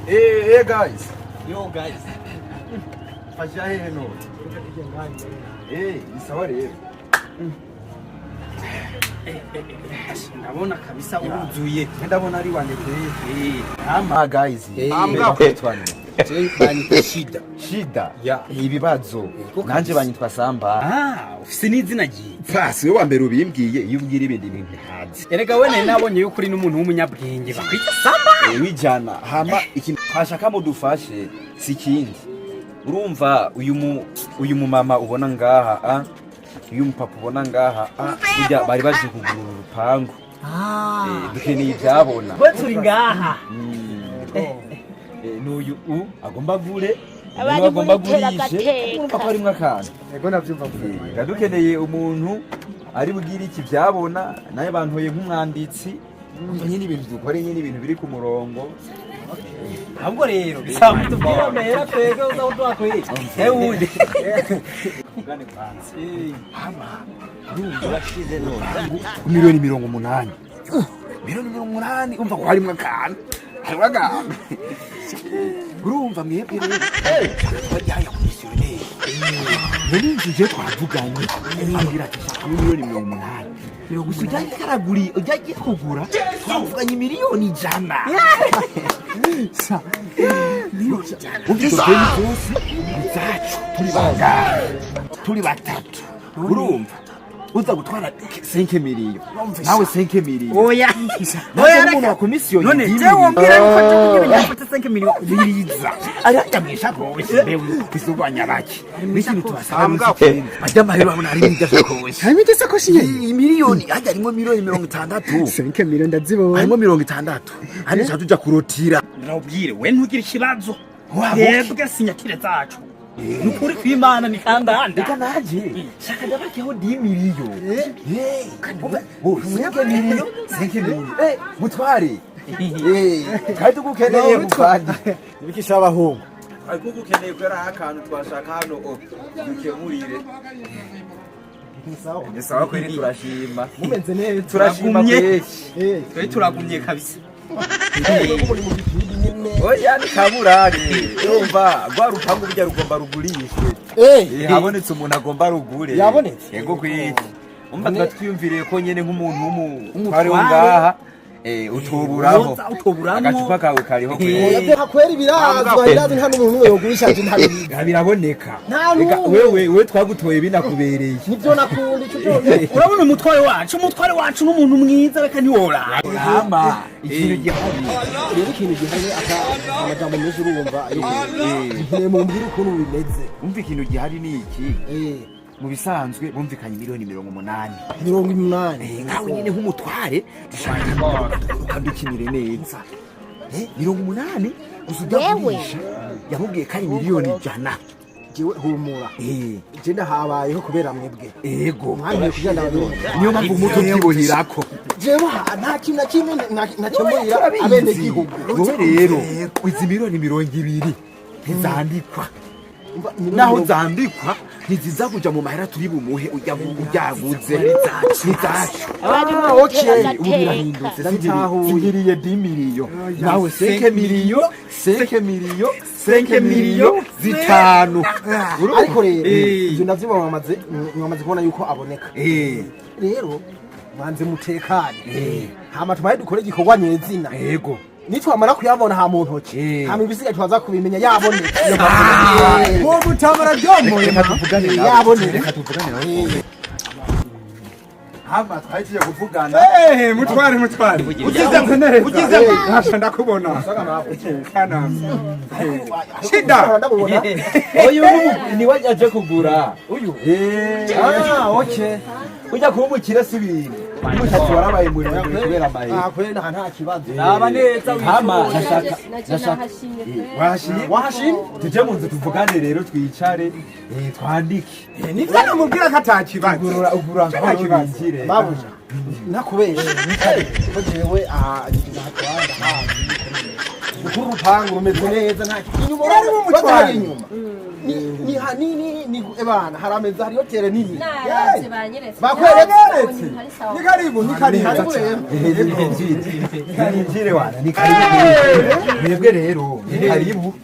Hey, hey guys. Yo guys. Fasha hehe none? Ni sawa rero. Ndabona kabisa uruzuye. Ndabona ari waneteye. Ama guys. Ambwa. Kwitwa Banyita Shida. Shida. Ya. Ibibazo. Nanje banyitwa Samba. Ah, ufise n'izina ryiza. Pasi we wa mbere ubimbwiye, iyo umbwira ibindi bintu ntazi. Erega we nari nabonye yuko uri n'umuntu w'umunyabwenge bakwita Samba. Wijana hama ikintu twashaka mudufashe si ikindi. Urumva uyu mumama ubona ngaha, ah? Uyu mupapa ubona ngaha, ah? Burya bari baje kugura urupangu. Dukeneye ibyabona. Bo turi ngaha. N'uyu u agomba agure. Abari N'uyu agomba muri tera agurishe. agateka. Urumva ko harimwo akantu. Ego, navyumva. Dukeneye umuntu ari bugire iki byabona, nawe bantoye nk'umwanditsi. Urumva nyine ibintu dukore nyine ibintu biri ku murongo. Ahubwo rero bisaba tubwire amahera twebwe uza uduha. Eh, wundi. 80 miliyoni, 80 miliyoni. Umva ko harimwo akantu, harimwo akantu. Urumva mwebwe rero bajyaya komisiyoneri none inzu je twavuganye, ambwira ati shaka 80 miliyoni. Gusa ujya karaguri, ujya agiye kugura, twavuganye 100 miliyoni. Umva, izo deni zose ni zacu. Turi bangahe? Turi batatu. Urumva uza gutwara 5 miliyo, nawe 5 miliyo. Oya. Nawe umuntu wa komisiyo. None jewe wombwira yuko cyo kugira ngo mfate 5 miliyoni? Biriza ari hajya mwishakoshi, mbewe kuzurwanya bake n'ikintu tubasaba, ajya amahera urabona harimo iryo sakoshi. Harimo iryo sakoshi nyene? Miliyoni hajya harimo 60 miliyoni. 5 million ndazibonye. Harimo 60, handi tuca tuja kurotira. Ndabwire, we ntugire ikibazo. Twebwe signature zacu. Nukuri kw'Imana ni kandanda. Reka naje shaka ndabakeho 10 miliyo, 5 miliyo, 5 miliyo. Mutware, kandi tugukeneye muvandi. Ibikisha abahungu. Ariko ugukeneye kubera akantu twashaka hano dukemurire. Ni sawa kweli, turashima. Mumeze neza. Turashima. Turagumye. Kweli. Twe turagumye kabisa. Muri mu gipindi nyene. Oya, ni kaburane. Urumva rwa rupangu burya rugomba rugurishwe. Habonetse umuntu agomba rugure. Yabonetse? Yego kweli. Umva, tuba twiyumviriye ko nyene nk'umuntu w'umutware wo ngaha, utuburaho. Uza utoburamwo. Agacupa kawe kariho kweli. Oya byo kweri, birazwa, birazwi, nta n'umuntu n'umwe yogurisha nje ntabizi. Biraboneka. Nta Reka, n'umwe. Wewe twagutoye binakubereye. Nivyo nakunda ico cyose. Urabona umutware wacu, umutware wacu n'umuntu mwiza, reka ntiworaba. Hama ikintu gihari Rero ikintu gihari, aka amajambo menshi urumva nkeneye mumbwire ukuntu bimeze. Umva, ikintu gihari ni iki: mu bisanzwe bumvikanye 80 miliyoni. 80. Nkawe nyine nk'umutware dushaka ukadukinire neza. 80 gusa ujya Wewe. kugurisha yamubwiye ko ari 100 miliyoni. Jewe humura. Je ndahabayeho kubera mwebwe. Ego. Mwangiye kugira ndababere. Niyo mpamvu umuto utyibohirako. Jewe nta kintu na kimwe nakemurira abenegihugu. Wowe rero izi 20 miliyoni ntizandikwa. Naho zandikwa ntiziza kuja mu mahera turi bumuhe ujya ujyaguze, nizacu. Abari Ah, muri okay. tera Ubu birahindutse. Ndabitahuye. Singiriye 10 miliyo, nawe 5 miliyo, 5 miliyo, 5 miliyo zitanu. Ariko rero ivyo navyo mwamaze kubona yuko aboneka. Rero mwanze mutekane, hama tumaye dukore igikorwa nyezina. Ego. Nitwamara kuyabona ha mu ntoki, hama ibisigaye twaza kubimenya yaboneka. Uwo mutamara ryomoye. Reka tuvugane nawe. Yaboneka. Reka tuvugane nawe. Hama twari tugiye kuvugana. Mutware, mutware, ugize neza, ugize ntasha ndakubona kana Shida. Ndabubona. Uyu niwe aje kugura uyu. Ah, okay. Ujya kuba umukire si ibintu, umushatsi warabaye muremure kubera amahera. Ah, kweli nta kibazo. Naba neza. Hama wishoboye. ndashaka Nacyo ndashaka nahashimye pe. Wahashimye? Wahashimye? Tujye mu nzu tuvugane rero, twicare, twandike. Nivyo namubwira ko atakibazo. Ugurura, ugurura. Nta Ngaho kibazo. winjire. Mabuja, ntakubeshe ko jewe aha ndahatwara ndahazi ukuri, urupangu rumeze neza, nta inyuma. Urari Urabona w'umutware. inyuma ni ni ha- ni ni ni ebana harameze, hari hoteli nini. Naravye banyeretse. Bakweretse? Hari sawa. Ni karibu. Karibu, ni karibu. Ninjire wana, ni karibu. Mwebwe rero ni karibu.